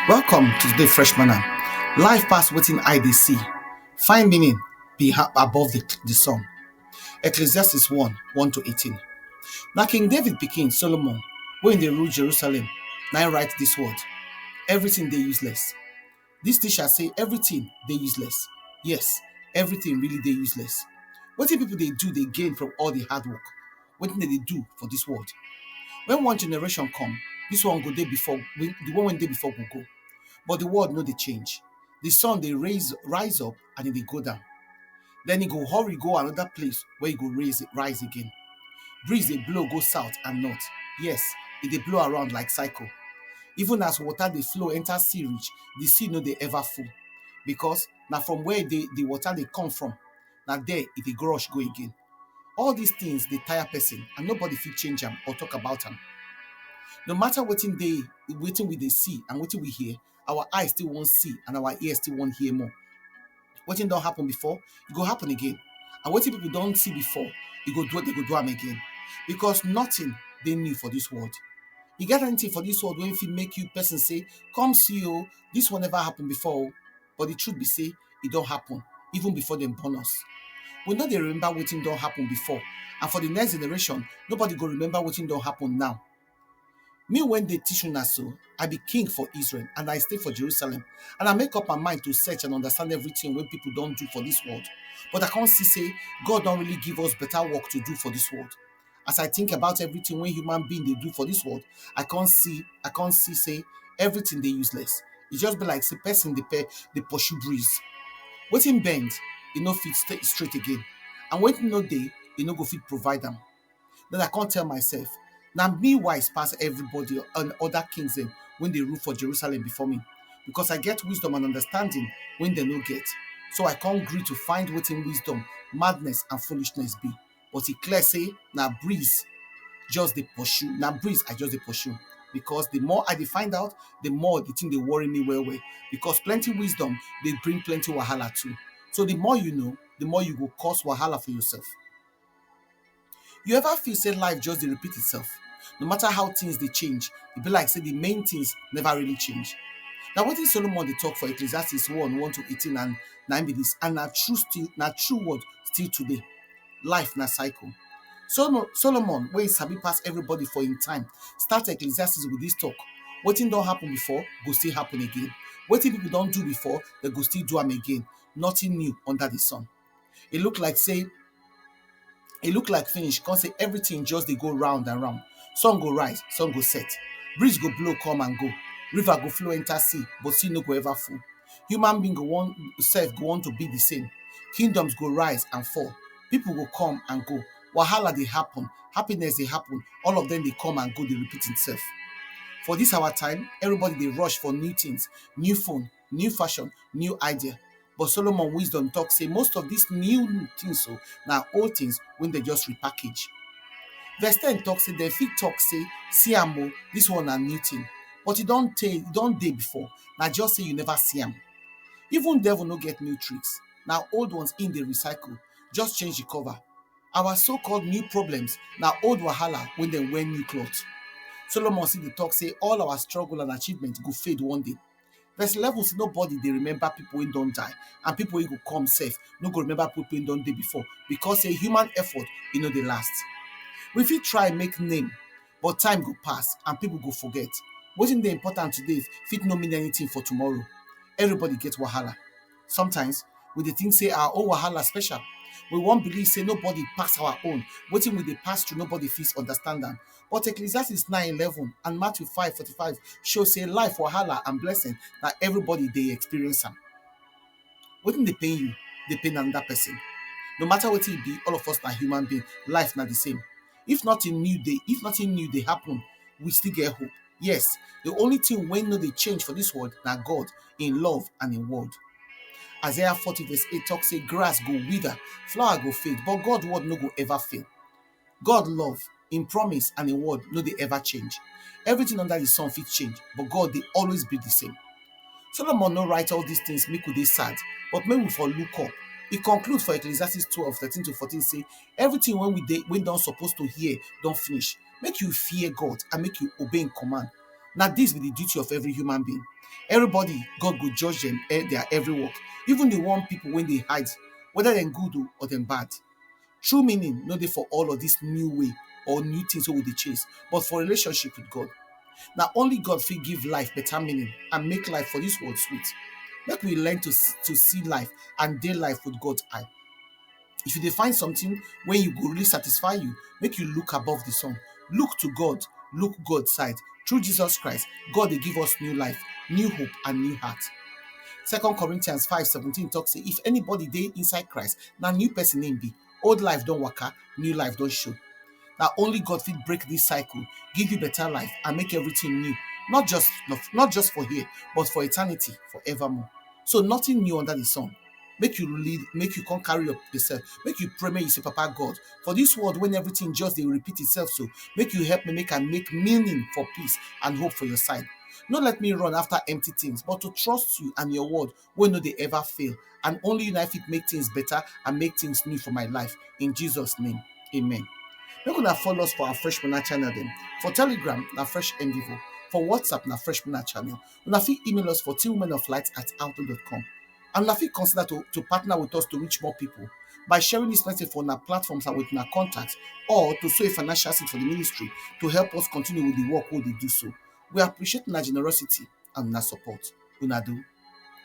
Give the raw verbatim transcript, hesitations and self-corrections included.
Welcome to today Fresh Manna. Life pass wetin eye dey see. Find meaning be ha- above the, the sun. Ecclesiastes one, one to eighteen. Na King David pikin Solomon, wey dey rule Jerusalem, na im write this word. Everything dey useless. This teacher say everything dey useless. Yes, everything really dey useless. Wetin people dey do dey gain from all the hard work? Wetin dem dey do for this world? When one generation come, this one go dey before, the one wey dey before go go. But the world no dey change. The sun dey raise, rise up and e dey go down. Then e go hurry go another place where e go raise, rise again. Breeze dey blow go south and north. Yes, e dey blow around like cycle. Even as water dey flow enter sea reach, the sea no dey ever full, because na from where the, the water dey come from, na there e dey go rush go again. All these things dey tire person and nobody fit change am or talk about am. No matter wetin dey, wetin we dey see and wetin we hear, our eye still wan see and our ear still wan hear more. Wetin don happen before, e go happen again. And wetin people don see before, e go do, they go do am again. Because nothing dey new for this world. E get anything for this world wey fit make you person say, "Come see o, this one never happen before o." But the truth be say, e don happen even before dem born us. We no dey remember wetin don happen before, and for the next generation, nobody go remember wetin don happen now. Me wey dey teach una so, I be king for Israel and I stay for Jerusalem, and I make up my mind to search and understand everything wey people don do for this world. But I come see say God don really give us better work to do for this world. As I think about everything wey human being dey do for this world, I come see, I come see say everything dey useless. E just be like say person dey pe-, dey pursue breeze. Wetin bend, e no fit stay straight again, and wetin no dey, e no go fit provide am. Then I come tell myself, "Na me wise pass everybody and other kings dem wey dey rule for Jerusalem before me, because I get wisdom and understanding wey dem no get." So I come gree to find wetin wisdom, madness and foolishness be. But e clear say na breeze just dey pursue, na breeze I just dey pursue. Because the more I dey find out, the more the thing dey worry me well well. Because plenty wisdom dey bring plenty wahala too. So the more you know, the more you go cause wahala for yourself. You ever feel say life just dey repeat itself? No matter how things dey change, e be like say the main things never really change. Na wetin Solomon dey talk for Ecclesiastes one, one to eighteen, and na im be this, and na true still, na true word still today. Life na cycle. Solomon, Solomon, wey sabi pass everybody for im time, start Ecclesiastes with this talk: "Wetin don happen before go still happen again. Wetin people don do before, dem go still do am again. Nothing new under the sun." E look like say, e look like finish, come say everything just dey go round and round. Sun go rise, sun go set. Breeze go blow come and go. River go flow enter sea, but sea no go ever full. Human being go want, self go want to be the same. Kingdoms go rise and fall. People go come and go. Wahala dey happen. Happiness dey happen. All of them dey come and go, dey repeat itself. For this our time, everybody dey rush for new things, new phone, new fashion, new idea. But Solomon wisdom talk say most of these new things so na old things wey dem just repackage. Verse ten talk say dem fit talk say, "See am o, this one na new thing." But e don tey, e don dey before. Na just say you never see am. Even devil no get new tricks. Na old ones im dey recycle, just change the cover. Our so-called new problems na old wahala wey dem wear new cloth. Solomon still dey talk say all our struggle and achievement go fade one day. Verse eleven say nobody dey remember people wey don die, and people wey go come sef no go remember people wey don dey before, because say human effort, e no dey last. We fit try make name, but time go pass and people go forget. Wetin dey important today fit no mean anything for tomorrow. Everybody get wahala. Sometimes we dey think say our own wahala special. We wan believe say nobody pass our own. Wetin we dey pass through, nobody fit understand am. But Ecclesiastes nine eleven and Matthew five forty-five show say life wahala and blessing na everybody dey experience am. Wetin dey pain you dey pain another person. No matter wetin e be, all of us na human being. Life na the same. If nothing new dey, if nothing new dey happen, we still get hope. Yes, the only thing wey no dey change for this world na God, im love and im word. Isaiah forty verse eight talk say grass go wither, flower go fade, but God word no go ever fail. God love, im promise and im word no dey ever change. Everything under the sun fit change, but God dey always be the same. Solomon no write all these things make we dey sad, but make we for look up. E conclude for Ecclesiastes twelve thirteen to fourteen say, "Everything wey we dey, wey don suppose to hear, don finish. Make you fear God and make you obey im command." Na this be the duty of every human being. Everybody, God go judge them, eh, their every work. Even the one people when they hide, whether dem good o or dem bad. True meaning no dey for all of this new way or new things wey we dey chase, but for relationship with God. Na only God fit give life better meaning and make life for this world sweet. Make we learn to s- to see life and dey life with God eye. If you dey find something when you go really satisfy you, make you look above the sun. Look to God, look God side. Through Jesus Christ, God dey give us new life, new hope, and new heart. Second Corinthians five seventeen talk say, if anybody dey inside Christ, na new person im be. Old life don waka, new life don show. Na only God fit break this cycle, give you better life, and make everything new. Not just not, not just for here, but for eternity, forevermore. So nothing new under the sun. Make you lead, make you come carry up yourself. Make you pray, make you say, Papa God, for this world when everything just dey repeat itself, so make you help me make I make meaning for peace and hope for your side. No let me run after empty things, but to trust you and your word wey no dey ever fail. And only you na fit make things better and make things new for my life. In Jesus' name, amen. Make una follow us for our Fresh Manna channel dem. For Telegram, na Fresh Envivo. For WhatsApp, na Fresh Manna channel. Una fit email us for team women of light at outlook dot com. And una fit consider to, to partner with us to reach more people by sharing this message for our platforms and with our contacts, or to sow a financial seed for the ministry to help us continue with the work we dey do so. We appreciate una generosity and una support. Una do.